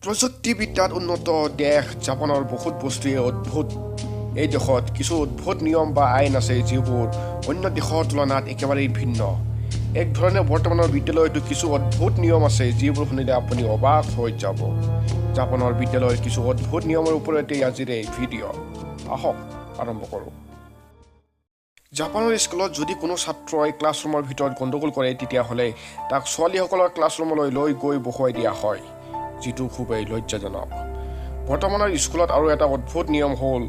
প্ৰযুক্তিবিদ্যাত উন্নত দেশ জাপানৰ বহুত বস্তুৱে অদ্ভুত। এই দেশত কিছু অদ্ভুত নিয়ম বা আইন আছে, যিবোৰ অন্য দেশৰ তুলনাত একেবাৰেই ভিন্ন। এক ধৰণে বৰ্তমানৰ বিদ্যালয়তো কিছু অদ্ভুত নিয়ম আছে, যিবোৰ শুনিলে আপুনি অবাক হৈ যাব। জাপানৰ বিদ্যালয়ৰ কিছু অদ্ভুত নিয়মৰ ওপৰতেই আজিৰ এই ভিডিঅ'। আহক, আৰম্ভ কৰোঁ। জাপানৰ স্কুলত যদি কোনো ছাত্ৰই ক্লাছৰুমৰ ভিতৰত গণ্ডগোল কৰে, তেতিয়াহ'লে তাক ছোৱালীসকলৰ ক্লাছৰুমলৈ লৈ গৈ বহুৱাই দিয়া হয়, যিটো খুবেই লজ্জাজনক। বৰ্তমানৰ স্কুলত আৰু এটা অদ্ভুত নিয়ম হ'ল,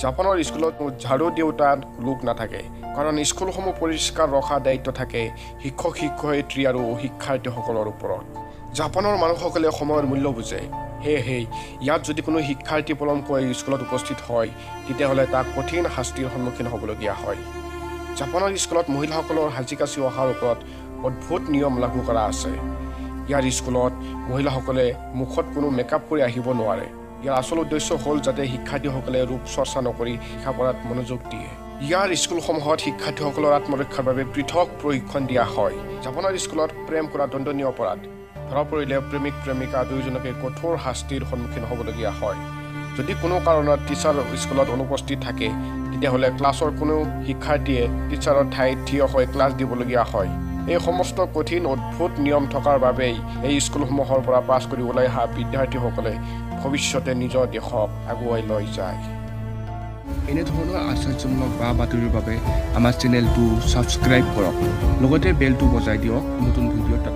জাপানৰ স্কুলত ঝাড়ু দিওঁতা লোক নাথাকে, কাৰণ স্কুলসমূহ পৰিষ্কাৰ ৰখা দায়িত্ব থাকে শিক্ষক শিক্ষয়িত্ৰী আৰু শিক্ষাৰ্থীসকলৰ ওপৰত। জাপানৰ মানুহসকলে সময়ৰ মূল্য বুজে। সেয়েহে ইয়াত যদি কোনো শিক্ষাৰ্থী পলমকৈ স্কুলত উপস্থিত হয়, তেতিয়াহ'লে তাক কঠিন শাস্তিৰ সন্মুখীন হ'বলগীয়া হয়। জাপানৰ স্কুলত মহিলাসকলৰ সাজি কাচি অহাৰ ওপৰত অদ্ভুত নিয়ম লাগু কৰা আছে। ইয়াৰ স্কুলত মহিলাসকলে মুখত কোনো মেকআপ কৰি আহিব নোৱাৰে। ইয়াৰ আচল উদ্দেশ্য হ'ল যাতে শিক্ষাৰ্থীসকলে ৰূপ চৰ্চা নকৰি লিখা পঢ়াত মনোযোগ দিয়ে। ইয়াৰ স্কুলসমূহত শিক্ষাৰ্থীসকলৰ আত্মৰক্ষাৰ বাবে পৃথক প্ৰশিক্ষণ দিয়া হয়। জাপানৰ স্কুলত প্ৰেম কৰা দণ্ডনীয় অপৰাধ। ধৰা পৰিলে প্ৰেমিক প্ৰেমিকা দুয়োজনকে কঠোৰ শাস্তিৰ সন্মুখীন হ'বলগীয়া হয়। যদি কোনো কাৰণত টিচাৰ স্কুলত অনুপস্থিত থাকে, তেতিয়াহ'লে ক্লাছৰ কোনো শিক্ষাৰ্থীয়ে টিচাৰৰ ঠাইত থিয় হৈ ক্লাছ দিবলগীয়া হয়। এই সমস্ত কঠিন অদ্ভুত নিয়ম থকাৰ বাবেই এই স্কুলসমূহৰ পৰা পাছ কৰি ওলাই অহা বিদ্যাৰ্থীসকলে ভৱিষ্যতে নিজৰ দেশক আগুৱাই লৈ যায়। এনেধৰণৰ আশ্চৰ্যমূলক বা বাতৰিৰ বাবে আমাৰ চেনেলটো ছাবস্ক্ৰাইব কৰক, লগতে বেলটো বজাই দিয়ক নতুন ভিডিঅ'ত।